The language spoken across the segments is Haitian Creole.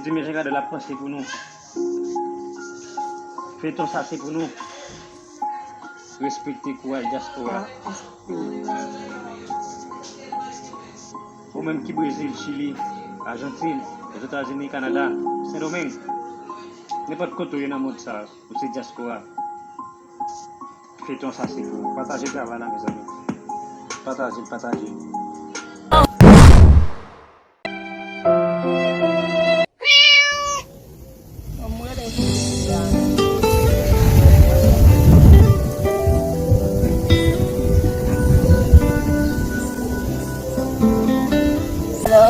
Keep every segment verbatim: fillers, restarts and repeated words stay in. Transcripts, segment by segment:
Di men jan gade l ap panse pou nou. Feyton sa se pou nou. Respekte kouraj dyaspora. Ou menm ki Brezil, Chili, Ajantin, Ozetazini, Kanada, Sendomeng, nenpòt kote w ye nan mond sa, ou se dyaspora. Feyton sa se pou ou. Pataje travay la, mezanmi. Pataje, pataje. Hello?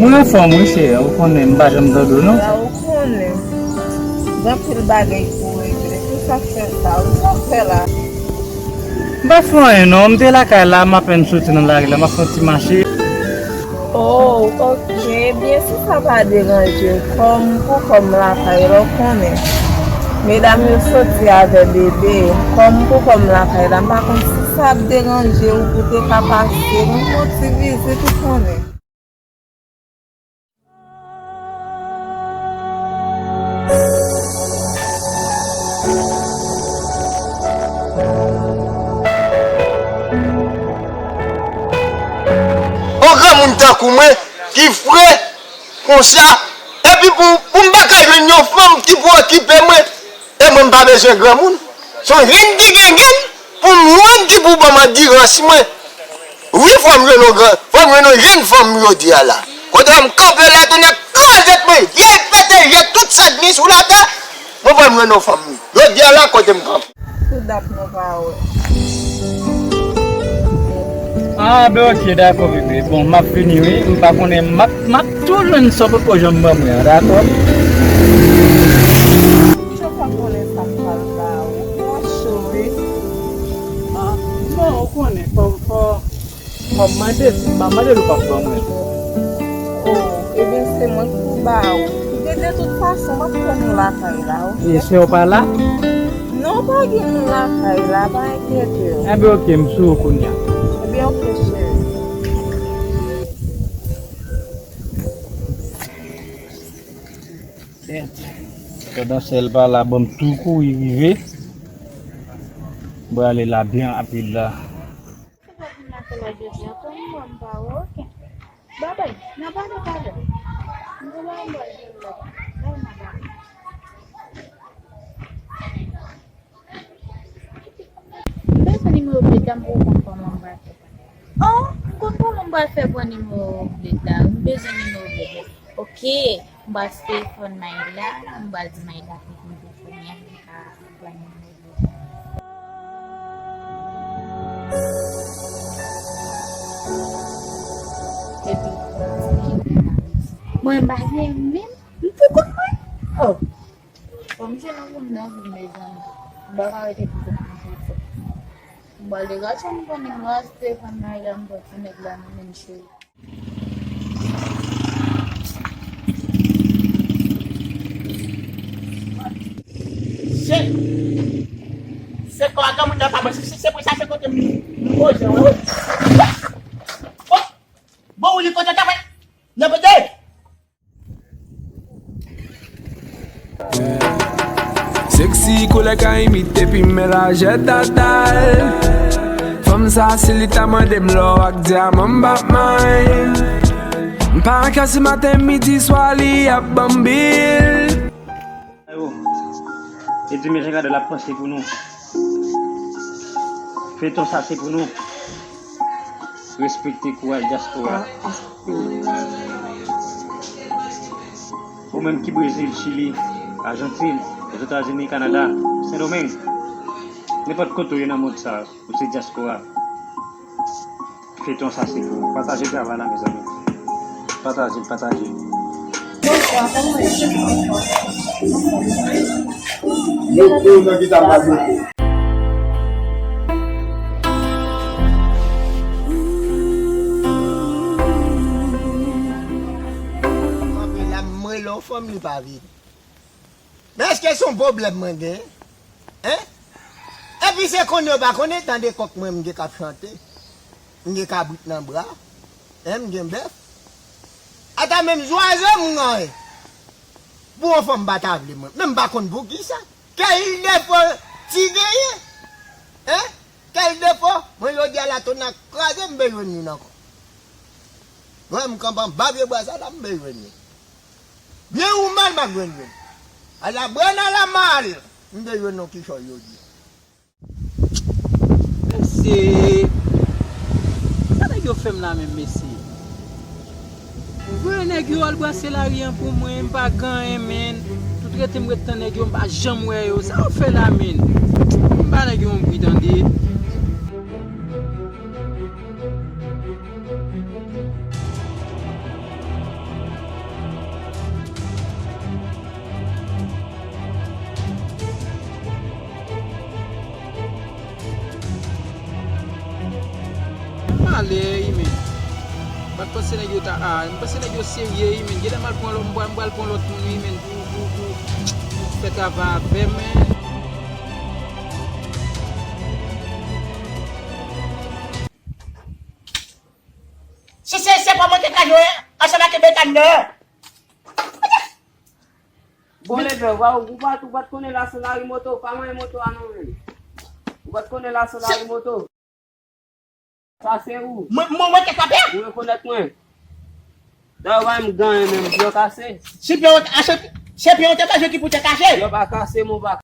Mwen anfòm wi cheri, ou konnen m pa janm tande w non. Ou konnen. Gen anpil bagay pou regle. Kisa k fè sa? Ou sa fè la? M pa fè anyen non, m te lakay la, m apèn soti nan lari la, m ap fè yon ti mache. Oh, ok. Ebyen, si sa pa deranje w, kòm pou kòm lakay la, ou konnen. Medam yo soti avè bebe, kòm pou kòm lakay la, m pa konn si sa ap deranje w pou te ka pase, nou fè yon ti vizit, ou konnen. Yon granmoun tankou mwen ki fre konsa, epi pou, pou m pa ka jwenn yon fanm ki pou okipe mwen, e mwen m pa bezwen granmoun. Se yon jèn ki gen jèn pou m jwenn ki pou ban m andirans mwen. Wi, fò m jwenn yon gran, fò m jwenn yon jèn fanm jodi a la. Kote m kanpe la, tounen kraze tèt mwen, je pete, je tout sa k gen sou latè. Mwen fò m jwenn yon fanm wi. Jodi a la, kote m kanpe. Sou dat nou pa wè. Ah, ben ok, dakò, bebe. Bon, m ap vini, wi. M pa konnen, m ap, m ap tou jwenn sa w poko janm ban mwen an, dakò? Cho pa konnen sa m pral ba ou. Mwen cho, wi. Ah, non, ou konnen, fò, fò, fò m mande, si m pa mande l, ou p ap ban mwen. Oh, ebyen, se mwen ki pou ba ou. Ebyen, de tout fason, m ap tann ou lakay la, oke? E si w pa la? Non, pa gen moun lakay la, pa enkyete w. Enben, oke, m sou ou kounye a. Ebyen, oke, cheri. Pandan sèl pa la, ban m tou kouri rive. M prale la byen rapid la. Se pa vin nan kolè jodi a, kòm mwen m pa wè okenn. Babay, n a pale talè. M gen bagay m pral di w la. Bay m a pale. M bezwen nimewo blèd la, m poko konn kòman m pral fè. Oh, m konn kòman m pral fè pran nimewo blèd la. M bezwen nimewo blèd la. Ok, m pral telefòn Maïla, m pral di Maïla pou l telefone a, m ka pran nimewo blèd la. Epi, mwen m pa gen menm, m pou kont mwen. Oh. Bon, misye nan moun nan vin, mezanmi. M pa ka rete pou kont mwen sou fè. M pral degaje m konnen m rase telefòn nan, lè m pran ti nèg la nan men m, cheri. Se, se kwa granmoun nan pa bon, se, se, se pou sa se kote m, m poze, wi, wi. Oh! Bon, ou li kote ta, wi. Nan kote? Sexy koulè ka imite pi men lajè tatal. Fanm sa si li ta mande m lò ak dyaman m p ap mind. M pa ka si maten midi swa li ap ban m bil. Ayo, e di men jan gade l ap panse pou nou. Feyton sa se pou nou. Respekte kouraj dyaspora. Ou menm ki Brezil, Chili, Ajantin, Ozetazini, Kanada, Sendomeng, nenpòt kote w ye nan mond sa, ou se dyaspora. Feyton sa se pou ou. Pataje travay la, mezanmi. Pataje, pataje. Mete w nan gita m ap mete. Kanpe la, m rele w fanm li pa vini. Men èske se yon pwoblèm mwen genyen? Hein? Epi se konnen yo pa konnen, tande kòk mwen m gen k ap chante. M gen kabrit nan bra. Hein, m gen bèf. Ata menm zwazo m genyen. Pou yon fanm pa ta vle mwen. Men m pa konn poukisa. Kèl defo ti genyen? Hein? Kèl defo? Mwen jodi a la tona kraze m bezwen youn ankò. Mwen m kanpe anba pye bwa sa la m bezwen youn. Byen ou mal m ap jwenn youn. Ala bwana la mal. M bezwen yon kichòy jodi a. Mesye, sa nèg yo fè m la menm, mesye? Voye nèg yo al brase lari an pou mwen, m pa gen anyen, menn. Tout rete m ret tann nèg yo, m pa janm wè yo. Sa yo fè la, menn? M ba nèg yo yon bri, tande. Malè, wi, men. M pa t panse nèg yo ta, a, m panse nèg yo serye, wi, men. Genlè m al pran lòt, m pral, m pral pran lòt moun, wi, men, pou, pou, pou, pou fè travay avè m, men. Si se, se pa mwen ki ka jwe ansanm ak Bekan nan. Bon, leve, ou pa, ou pa, ou pa t konnen la se lari moto, pa manyen moto a non, menm. Ou pa t konnen la se lari moto. Sa se ou. Mwen, mwen, mwen te frape? Ou rekonèt mwen. Dayè, ou pa menm gen anyen menm, pye w kase. Se pye w, a, se, se pye w te manje ki pou te kase. Pye w pa kase, mon pa.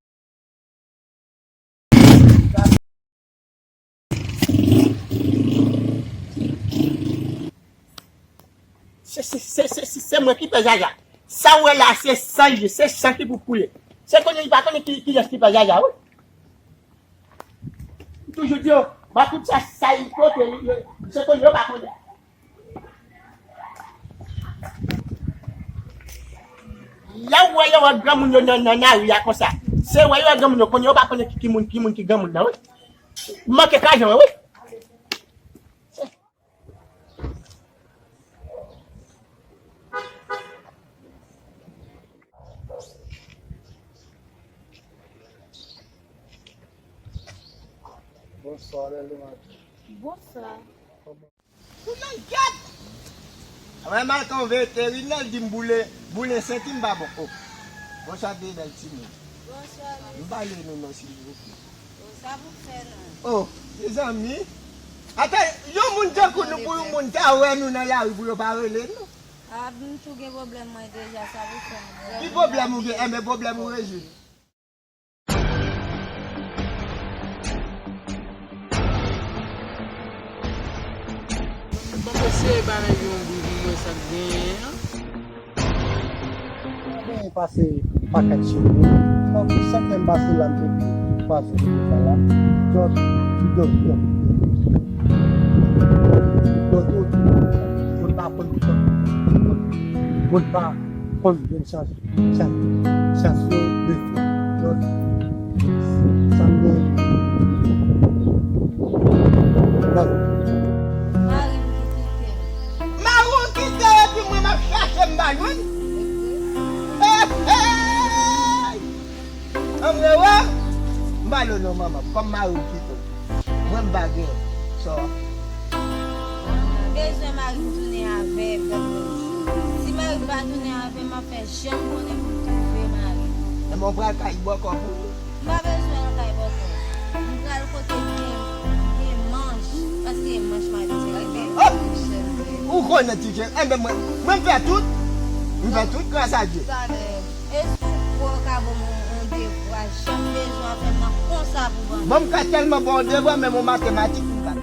Se, se, se, se, se, se mwen ki fè jaja. Sa w wè la, se san l ye, se san ki pou koule. Se konnen li pa konnen ki, kiyès ki fè jaja, wi. M toujou di yo, makout sa, sa y kote, yo, se konnen yo pa konnen. Lè w wè yo wè granmoun yo nan, nan lari a konsa, se wè yo wè granmoun yo konnen yo pa konnen ki, ki moun, ki moun ki granmoun nan, wi. Manke kraze, wi. Bonswa, bèl demoiselle. Bonswa. Ou nan gyèt! Mwen mal konve terinèl di m boule, boule senti m pa bon. Oh. Bonswa, de bèl timoun. Bonswa, mesye. M pale nou non, silvouplè. Oh, sa pou fè non. Oh, mezanmi. Ata, yon moun tankou nou pou yon moun ta wè nou nan lari pou yo pa rele nou. A, m tou gen pwoblèm mwen deja, sa pou fè non. Ki pwoblèm ou gen? Enben, pwoblèm ou rezoud. Bon, mesye, ba nèg yo yon bri pou m wè sa k genyen an. Mwen pase pakèt sou moun. Tankou senkyèm pase la, m te pase sou sa la. Dòt, dòt, dòt. Dòt, dòt, dòt. Moun pa konn, moun pa konn jwenn chans. Sa, sa se de fwa. Donk, sa m gen. Donk, mari m ki kite m. Mari w kite w epi mwen m ap chache m pa jwenn. Hey, hey! Anmwe wè, m pa lo non manman, kòm mari w kite w. Mwen m pa gen sa. M bezwen mari m tounen avè m. Si mari m pa tounen avè m, m ap fè jan m konnen pou m twouve mari m. Enben w pral kay bòkò pou ou? M pa bezwen al kay bòkò. M pral kote gen, gen manch, paske manch m abitye rete. Oh! Ou konnen ti cheri. Enben mwen, mwen m fè tout. M fè tout gras a Dye. Talè. Èske ou kwè w ka ban m yon, yon devwa? Jan m bezwen fè m nan konsa pou ban m. Bon, m ka tèlman ba w devwa, menm yon matematik m pa.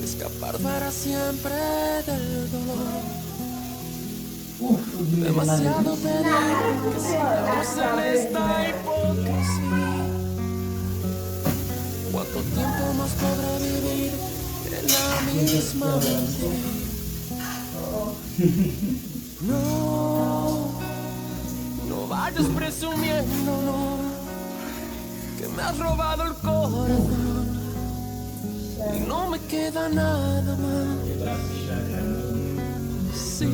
Escapar para siempre del dolor. Demasiado te di que sigamos en esta hipocresía. ¿Cuánto tiempo más podré vivir en la misma mentira? No, no vayas presumiendo, no, que me has robado el corazón. No me queda nada más. Sí,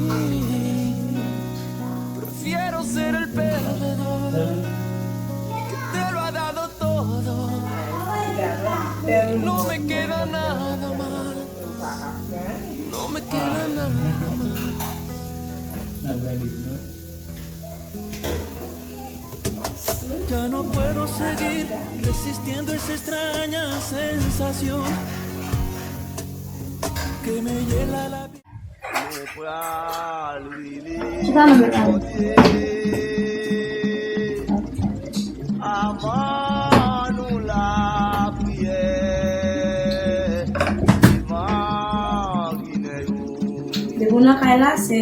prefiero ser el perdedor que te lo ha dado todo. No me queda nada más. No me queda nada más. Ya no puedo seguir resistiendo esa extraña sensación que me hiela la piel. Mwen pral rele Bondye. Avan nou lapriyè, devan ginen yo. Depi w nan kay la, se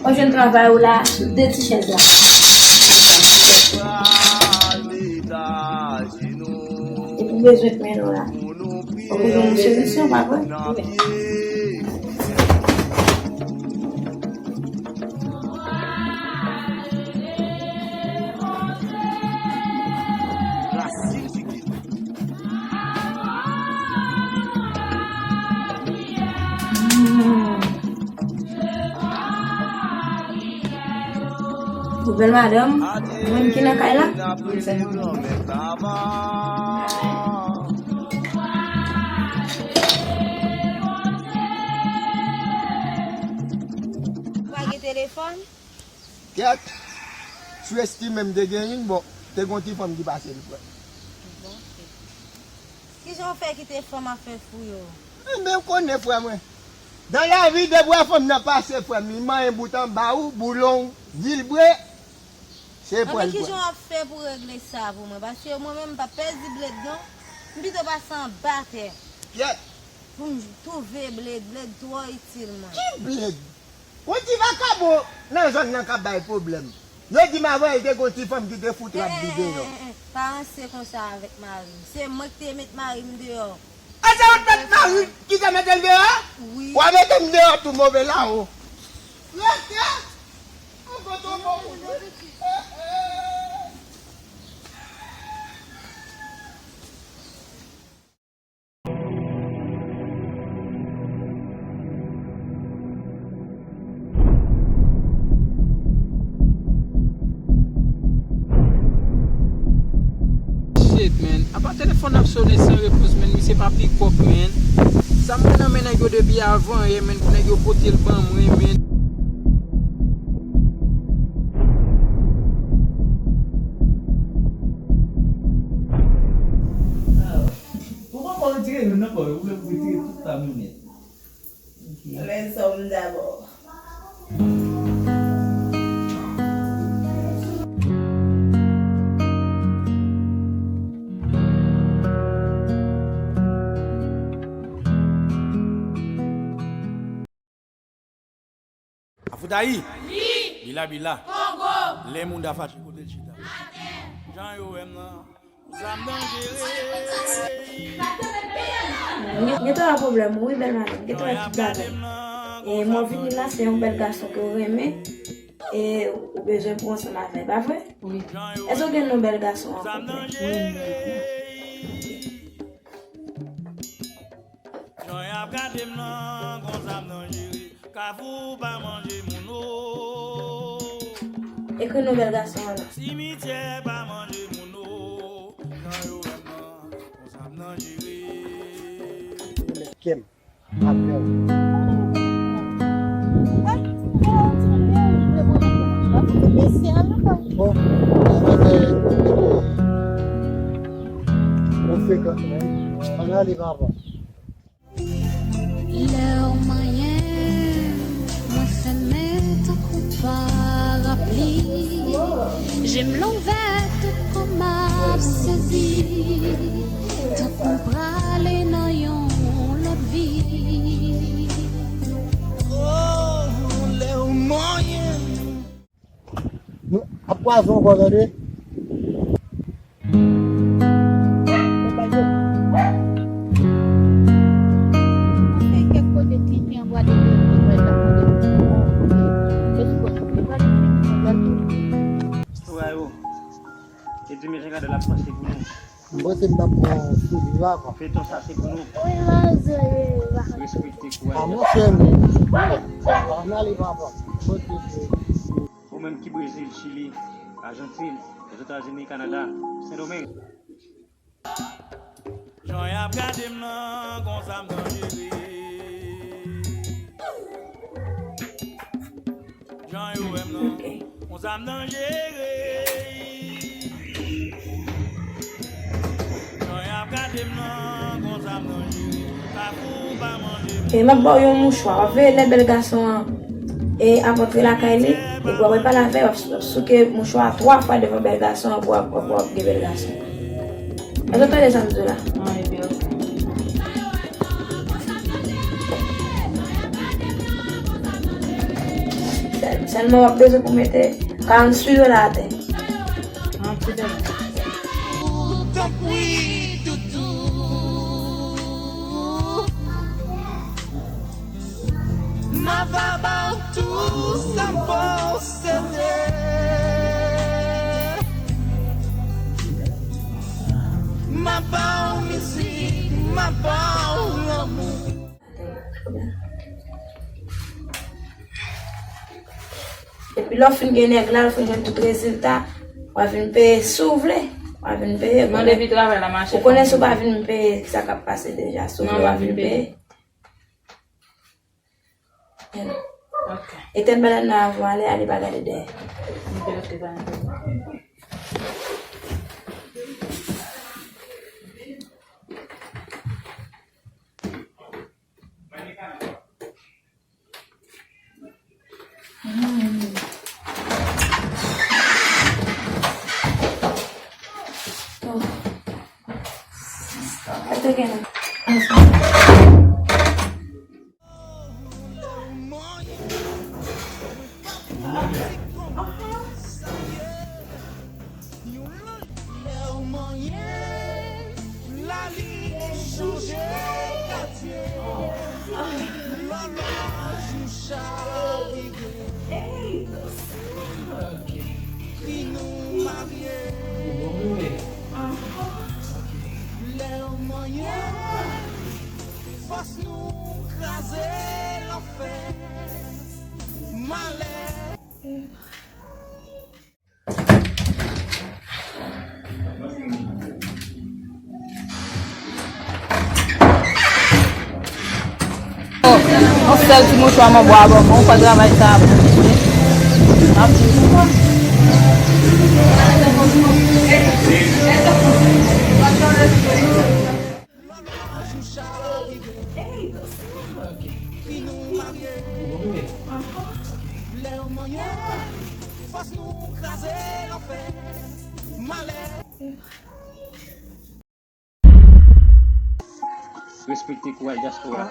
ou jwenn travay ou la, sou de ti chèz la. Epi w bezwen plen nou la. Ou bezwen yon solisyon, pa vre? Pou bèl madanm, mwen ki nan kay la. Pa gen telefòn? Kèt, sou estime m te gen youn, bon, te gon ti fanm ki pase l, frè. Bon, ok. Kijan w fè kite fanm ap fè fou yo? Enben, ou konnen, frè mwen. Nan lavi, depi w wè fanm nan pase, frè m, li manyen bout anba ou, boulon, vilbre, se pwèl, frè m. Anben, kijan w ap fè pou regle sa pou mwen? Paske mwen menm, m p ap pèdi bled, non. M pito pase anba tè. Kèt. Pou m twouve bled, bled twò itil mwen. Ki bled? Yon ti vakabon nan zòn nan k ap bay pwoblèm. Yo di m avan yè te gon ti fanm ki te fout rad li deyò. Eh, eh, eh, eh, pa ranse konsa avèk mari m. Se mwen ki te met mari m deyò. A, se ou t met mari m ki te mete l deyò? Wi. W a mete m deyò tou, move lawo. Rete! Ou kote w bon moun yo. Shit, man. Apa telefòn ap sonnen san repons, man. Misye pa pikòp, man. Sa m wè nan men nèg yo depi avan yè, man, pou nèg yo pote l ban mwen, man. Ou poko retire youn nan kò yo, ou vle pou retire tout fanmi nèt. Ok. Lèzòm dabò. Afoutayi! Wi! Bila bila! Kongo! Lè moun ta fache kote l chita. Atè! Jan yo wè m nan, zam danjere. Gen, gen twa pwoblèm, wi, bèl madanm, gen twa ti bagay. E mwen vini la, se yon bèl gason ke w renmen. E ou bezwen pran ansanm avè l, pa vre? Wi. Èske w gen non bèl gason an, konplè? Wi, m gen. Jan y ap gade m nan, gon zam danjere. Kafou pa manje moun o. Ekri non bèl gason an la. Simityè pa manje moun o. Jan yo wè m nan, gon zam danjere. Kè m. Apre w. Bon, sa fè, bon, frekan, men. Ann ale, papa. Lè w manyen, mwen fèmen tankou parapli. Je m louvè, tout kò m ap sezi. Tankou prale nan yon lòt vi. Oh, lè w manyen. Nou ap kwaze ankò, tande. Mwen fè kèk kote tenten an, Gwadloup, mwen pral la. Mwen sou kote, mwen pral fini, mwen pral tounen. Ou wè yo, e di m jan gade l ap panse pou nou. M panse m t ap pran sou li la, kwa. Feyton sa se pou nou. Wi, mwen jere la. Respekte kouraj. Ah, monchè, men. Ann ale, papa. M panse se ou menm ki Brezil, Chili, Ajantin, Lèzetazini, Kanada, Sendomeng. Jan y ap gade m nan, konsa m danjere. Jan yo wè m nan, konsa m danjere. Jan y ap gade m nan, konsa m danjere. Kafou pa manje m. E m ap ba w yon mouchwa, w ap veye lè bèl gason an e ap antre lakay li, epi w ap pale avè l, w ap souke mouchwa a twa fwa devan bèl gason an pou w ap, pou w ap gen bèl gason. Èske w tande sa m di w la? Mwen, epi, ok. Sèl-, sèlman w ap bezwen pou mete karanntuit dola atè. Karanntuit dola. Tanpri, doudou. M ava ba w tou sa m posede. M ava ba w mizik, m ava ba w lanmou. Epi lè w fin gen nèg la, w fin jwenn tout rezilta, w a vin peye si w vle. W a vin peye. Mande pi travay la mache. Ou konnen si w pa vin peye, sa k ap pase deja. Si w vle, w a vin peye. Ok. Etèn banann nan avan ale, ale pa gade dèyè. Ok, ok, pa gen pwoblèm. Mm. Oh. Gade gen. Lè w manyen, lalin chanje katye. Lòlòj nou chavire. Fi nou marye. Lè w manyen, fòs nou kraze lanfè. Malè. Yon sèl ti mouchwa mwen bwè avè mwen, ou fè travay sa a pou mwen. M ap di w. Respekte kouraj dyaspora.